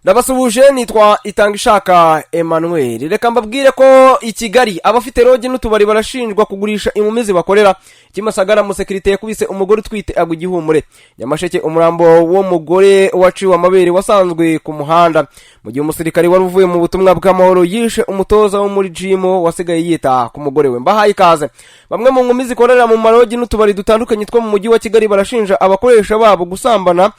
Ndabasuhuje, nitwa Itangishaka Emmanuel. Reka mbabwire ko i Kigali abafite lodge n'utubari barashinjwa kugurisha inkumi zibakorera. Kimisagara, umusekirite yakubise umugore utwite agwa igihumure. Nyamasheke, umurambo w'umugore waciwe amabere wasanzwe ku muhanda, mu gihe umusirikare wari uvuye mu butumwa bw'amahoro yishe umutoza wo muri gym wasigaye yita ku mugore we. Mbahaye ikaze. Bamwe mu nkumi zikorera mu malodge n'utubari dutandukanye two mu mujyi wa Kigali barashinja abakoresha babo gusambana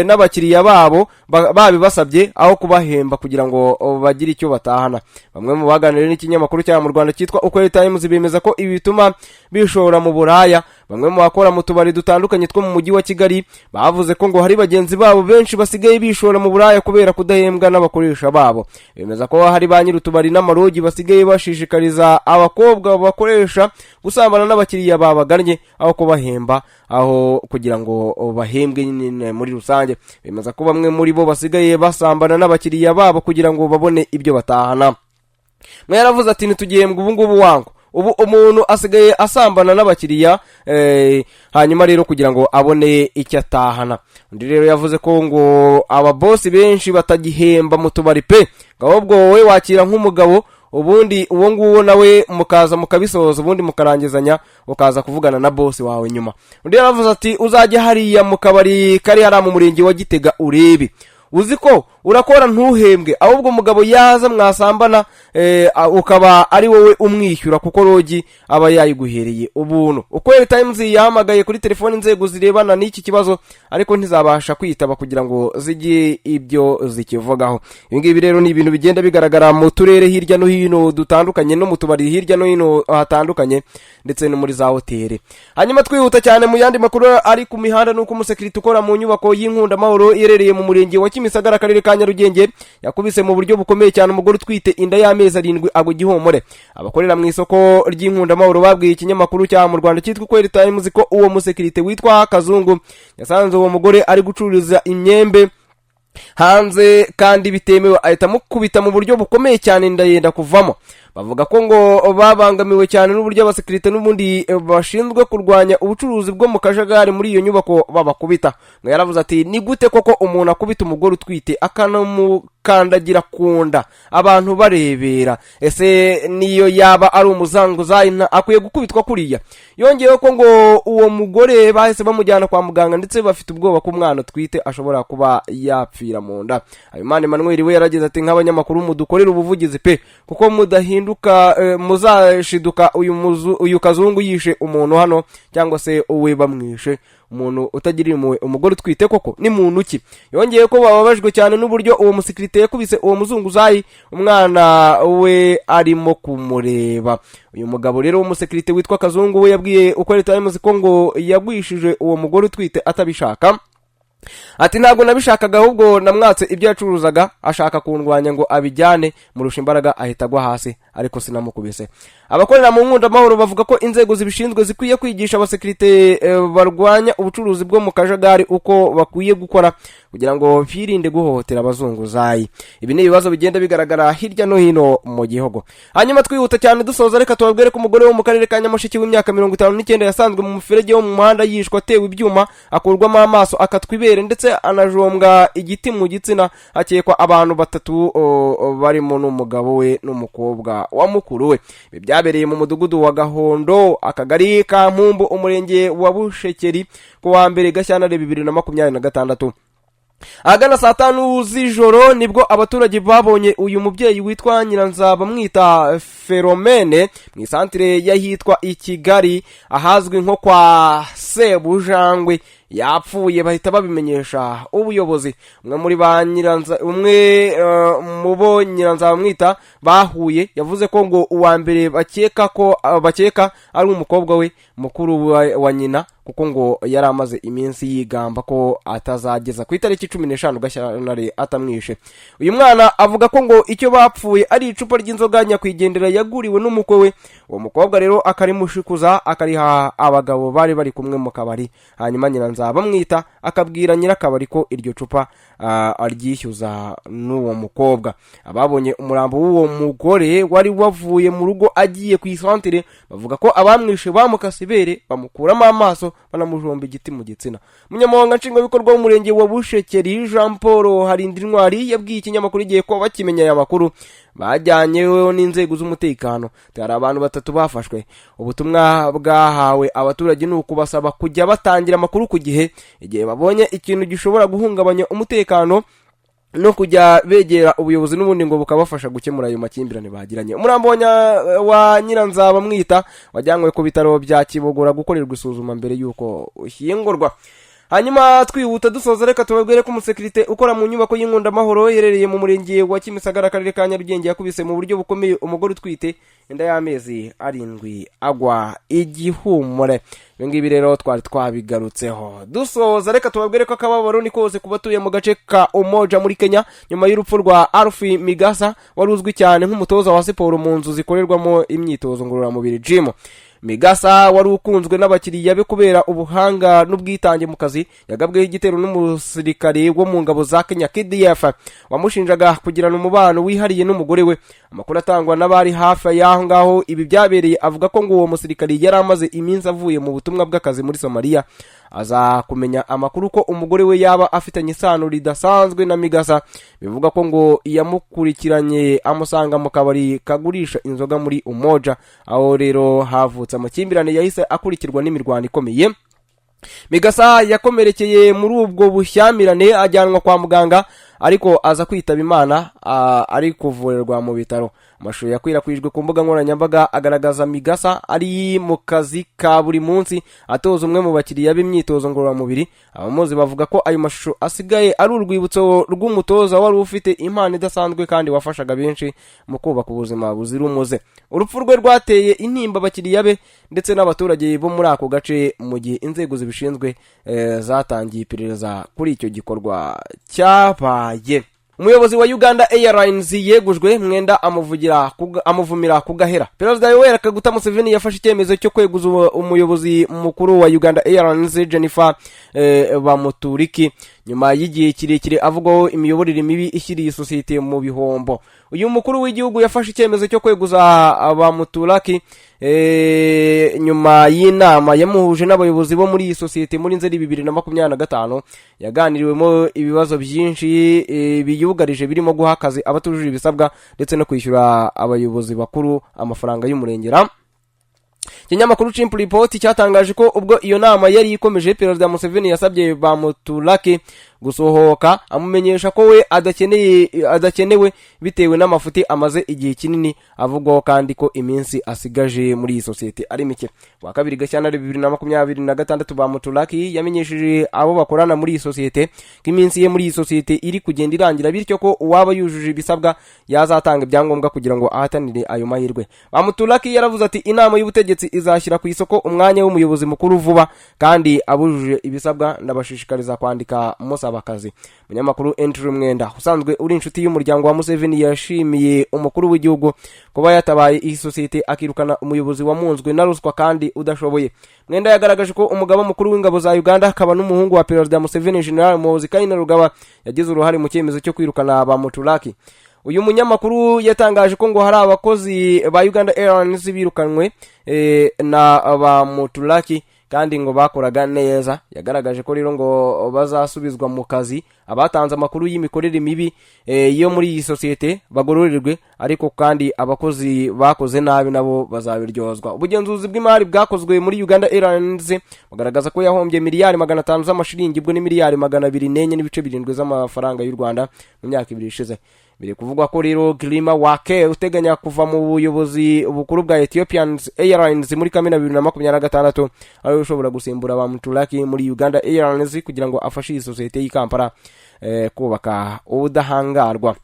n'abakiriya babo babibasabye aho kubahemba kugira ngo bagire icyo batahana. Bamwe mu baganiriye n'ikinyamakuru cya mu Rwanda cyitwa Ukweli Times bemeza ko ibi bituma bishora mu buraya. Bamwe mu bakora mu tubari dutandukanye two mu mujyi wa Kigali bavuze ko ngo hari bagenzi babo benshi basigaye bishora mu buraya kubera kudahembwa n'abakoresha babo. Bemeza ko hari ba nyir'utubari n'amalodge basigaye bashishikariza abakobwa bakoresha gusambana n'abakiriya babagannye aho kubahemba, aho kugira ngo bahembwe nyine muri rusange. Bemeza ko bamwe muri bo basigaye basambana n'abakiriya babo kugira ngo babone ibyo batahana. Mwe yaravuze ati: "Ntitugihembwa ubu ngubu wangu, ubu umuntu asigaye asambana n'abakiriya hanyuma rero kugira ngo abone icyo atahana." Undi rero yavuze ko ngo ababosi benshi batagihemba mu tubari pe, ngo ahubwo wowe wakira nk'umugabo, ubundi uwo nguwo nawe mukaza mukabisoza, ubundi mukarangizanya, ukaza kuvugana na bosi wawe nyuma. Undi yaravuze ati: "Uzajya hariya mu kabari kari hariya mu murenge wa Gitega urebe, uzi ko urakora ntuhembwe, ahubwo umugabo yaza mwasambana ukaba ari wowe umwishyura, kuko lodge aba yayiguhereye ubuntu." Ukweli Times yahamagaye kuri telefoni inzego zirebana n'iki kibazo, ariko ntizabasha kwitaba kugira ngo zijye ibyo zikivugaho. Ibi ngibi rero ni ibintu bigenda bigaragara mu turere hirya no hino dutandukanye, no mu tubari hirya no hino hatandukanye, ndetse no muri za hoteli. Hanyuma twihuta cyane mu yandi makuru ari ku mihanda, nuko umusekirite ukora mu nyubako y'Inkundamahoro iherereye mu murenge wa Kimisagara, akarere ka Nyarugenge, yakubise mu buryo bukomeye cyane umugore utwite inda y'amezi 7 agwa igihumure. Abakorera mu isoko ry'Inkundamahoro babwiye ikinyamakuru cya mu Rwanda cyitwa Ukweli Times ko uwo musekirite witwa Kazungu yasanze uwo mugore ari gucururiza imyembe hanze kandi bitemewe, ahita amukubita mu buryo bukomeye cyane, inda yenda kuvamo. Bavuga ko ngo babangamiwe cyane n'uburyo abasekirite n'ubundi bashinzwe kurwanya ubucuruzi bwo mu kajagari muri iyo nyubako babakubita. Ngo yaravuze ati: "Ni gute koko umuntu akubita umugore utwite, akanamukandagira ku nda abantu barebera? Ese niyo yaba ari umuzunguzayi akwiye gukubitwa kuriya?" Yongeyeho ko ngo uwo mugore bahise bamujyana kwa muganga, ndetse bafite ubwoba ko umwana utwite ashobora kuba yapfira mu nda. Habimana Emmanuel we yaragize ati: "Nk'abanyamakuru mudukorere ubuvugizi pe, kuko mudahinduka muzashiduka uyu Kazungu yishe umuntu hano cyangwa se uwe bamwishe. Umuntu utagirira impuhwe umugore utwite koko ni muntu ki?" Yongeye ko bababajwe cyane n'uburyo uwo musekirite yakubise uwo muzunguzayi, umwana we arimo kumureba. Uyu mugabo rero w'umusekirite witwa Kazungu we yabwiye Ukweli Times ko ngo yagwishije uwo mugore utwite atabishaka. Ati: "Ntabwo nabishakaga, ahubwo namwatse ibyo yacuruzaga ashaka kundwanya ngo abijyane, murusha imbaraga ahita agwa hasi, ariko sinamukubise." Abakorera mu Nkundamahoro bavuga ko inzego zibishinzwe zikwiye kwigisha abasekirite barwanya ubucuruzi bwo mu kajagari uko bakwiye gukora kugira ngo birinde guhohotera abazunguzayi. Ibi ni ibibazo bigenda bigaragara hirya no hino mu gihugu. Hanyuma twihuta cyane dusoza, reka tubabwire ko umugore wo mu karere ka Nyamasheke w'imyaka 59 yasanzwe mu muferege wo mu muhanda yishwe atewe ibyuma, akurwamo amaso, akatwa ibere, ndetse anajombwa igiti mu gitsina. Hakekwa abantu batatu barimo n'umugabo we n'umukobwa wa mukuru we. Ibi byabereye mu mudugudu wa Gahondo, akagari ka Mpumbu, umurenge wa Bushekeri, ku wa 1 Gashyantare 2026 ahagana saa 5 z'ijoro. Nibwo abaturage babonye uyu mubyeyi witwa Nyiranzabamwita Feromene mu isantire y'ahitwa i Kigali, ahazwi nko kwa Sebujangwe, yapfuye, bahita babimenyesha ubuyobozi. Umwe muri ba Nyiranza, umwe mu bo Nyiranzabamwita bahuye, yavuze ko ngo uwa mbere bakeka ko bakeka ari umukobwa we mukuru wa nyina, kuko ngo yari amaze iminsi yigamba ko atazageza ku itariki 15 Gashyantare atamwishe. Uyu mwana avuga ko ngo icyo bapfuye ari icupa ry'inzoga nyakwigendera yaguriwe n'umukwe we. Uwo mukobwa rero akarimushikuza, akariha abagabo bari bari kumwe mu kabari, hanyuma Nyiranzabamwita akabwira nyirakabari ko iryo cupa aryishyuza n'uwo mukobwa. Ababonye umurambo w'uwo mugore wari wavuye mu rugo agiye ku isantere bavuga ko abamwishe bamukase ibere, bamukuramo amaso, banamujomba igiti mu gitsina. Umunyamabanga Nshingwabikorwa w'Umurenge wa Bushekeri, Jean Paul Harindintwari, yabwiye ikinyamakuru Igihe ko bakimenya aya makuru bajyanyeho n'inzego z'umutekano. Hari abantu batatu bafashwe. Ubutumwa bwahawe abaturage ni ukubasaba kujya batangira amakuru ku gihe igihe babonye ikintu gishobora guhungabanya umutekano, no kujya begera ubuyobozi n'ubundi ngo bukabafasha gukemura ayo makimbirane bagiranye. Umurambo wa Nyiranzaba mwita wajyanywe ku bitaro bya Kibogora gukorerwa isuzuma mbere y'uko ushyingurwa. Hanyuma twihuta dusoza, reka tubabwire ko umusekirite ukora mu nyubako y'Inkundamahoro iherereye mu Murenge wa Kimisagara, Akarere ka Nyarugenge, yakubise mu buryo bukomeye umugore utwite inda y'amezi 7 agwa igihumure. Ibi ngibi rero twari twabigarutseho. Dusoza, reka tubabwire ko akababaro ni kose ku batuye mu gace ka Umoja muri Kenya nyuma y'urupfu rwa Alfi Migasa, wari uzwi cyane nk'umutoza wa siporo mu nzu zikorerwamo imyitozo ngororamubiri, gym. Migasa wari ukunzwe n'abakiriya be kubera ubuhanga n'ubwitange mu kazi, yagabweho igitero n'umusirikare wo mu ngabo za Kenya, KDF, wamushinjaga kugirana umubano wihariye n'umugore we. Amakuru atangwa n'abari hafi y'aho ngaho ibi byabereye avuga ko ngo uwo musirikare yari amaze iminsi avuye mu butumwa bw'akazi muri Somaliya, aza kumenya amakuru ko umugore we yaba afitanye isano ridasanzwe na Migasa. Bivuga ko ngo yamukurikiranye amusanga mu kabari kagurisha inzoga muri Umoja, aho rero havutse amakimbirane yahise akurikirwa n'imirwano ikomeye. Migasa yakomerekeye muri ubwo bushyamirane, ajyanwa kwa muganga, ariko aza kwitaba Imana ari kuvurirwa mu bitaro. Amashusho yakwirakwijwe ku mbuga nkoranyambaga agaragaza Migasa ari mu kazi ka buri munsi, atoza umwe mu bakiriya b'imyitozo ngororamubiri. Abamuzi bavuga ko ayo mashusho asigaye ari urwibutso rw'umutoza wari ufite impano idasanzwe kandi wafashaga benshi mu kubaka ubuzima buzira umuze. Urupfu rwe rwateye intimba abakiriya be ndetse n'abaturage bo muri ako gace, mu gihe inzego zibishinzwe zatangiye iperereza kuri icyo gikorwa cyabaye. Umuyobozi wa Uganda Airlines yegujwe, Mwenda amuvugira amuvumira ku gahera. Perezida Yoweri Kaguta Museveni yafashe icyemezo cyo kweguza umuyobozi mukuru wa Uganda Airlines, Jennifer Bamuturiki, nyuma y'igihe kirekire avugwaho imiyoborere mibi ishyiriye sosiyete mu bihombo. Uyu mukuru w'igihugu yafashe icyemezo cyo kweguza Bamuturaki nyuma y'inama yamuhuje n'abayobozi bo muri iyi sosiyete muri Nzeri 2025, yaganiriwemo ibibazo byinshi biyugarije, birimo guha akazi abatujuje ibisabwa ndetse no kwishyura abayobozi bakuru amafaranga y'umurengera. Ikinyamakuru Chimp Report cyatangaje ko ubwo iyo nama yari ikomeje, Perezida Museveni yasabye Bamuturake gusohoka, amumenyesha ko we adakeneye adakenewe bitewe n'amafuti amaze igihe kinini avugwaho, kandi ko iminsi asigaje muri iyi sosiyete ari mike. Kuwa kabiri Gashyantare 2026, Bamuturaki yamenyesheje abo bakorana muri iyi sosiyete ko iminsi ye muri iyi sosiyete iri kugenda irangira, bityo ko uwaba yujuje ibisabwa yazatanga ibyangombwa kugira ngo ahatanire ayo mahirwe. Bamuturaki yaravuze ati: "Inama y'ubutegetsi izashyira ku isoko umwanya w'umuyobozi mukuru vuba, kandi abujuje ibisabwa ndabashishikariza kwandika musaba akazi." Umunyamakuru Andrew Mwenda, usanzwe uri inshuti y'umuryango wa Museveni, yashimiye umukuru w'igihugu kuba yatabaye iyi sosiyete akirukana umuyobozi wamunzwe na ruswa kandi udashoboye. Mwenda yagaragaje ko umugaba mukuru w'ingabo za Uganda akaba n'umuhungu wa Perezida Museveni, General Muhoozi Kainerugaba, yagize uruhare mu cyemezo cyo kwirukana Bamuturaki. Uyu munyamakuru yatangaje ko ngo hari abakozi ba Uganda Airlines birukanwe na Bamuturaki kandi ngo bakoraga neza. Yagaragaje ko rero ngo bazasubizwa mu kazi. Abatanze amakuru y'imikorere mibi yo muri iyi sosiyete bagororerwe, ariko kandi abakozi bakoze nabi nabo bazabiryozwa. Ubugenzuzi bw'imari bwakozwe muri Uganda Airlines bugaragaza ko yahombye miliyari 500 z'amashiringi, ubwo ni miliyari 204.7 z'amafaranga y'u Rwanda, mu myaka 2 ishize. Biri kuvugwa ko rero Girma Worku, uteganya kuva mu buyobozi bukuru bwa Ethiopian Airlines muri Kamena 2026, ariwe ushobora gusimbura Bamuturaki muri Uganda Airlines kugira ngo afashe iyi sosiyete y'i Kampala kubaka ubudahangarwa.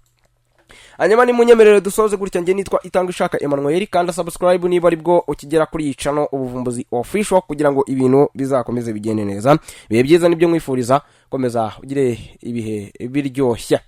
Hanyuma nimunyemerere dusoze gutya. Njye nitwa Itanga Ishaka Emmanuel. Kandi subscribe niba aribwo ukigera kuri iyi channel Ubuvumbuzi Official, kugira ngo ibintu bizakomeze bigende neza. Ibihe byiza nibyo nkwifuriza, komeza ugire ibihe biryoshye.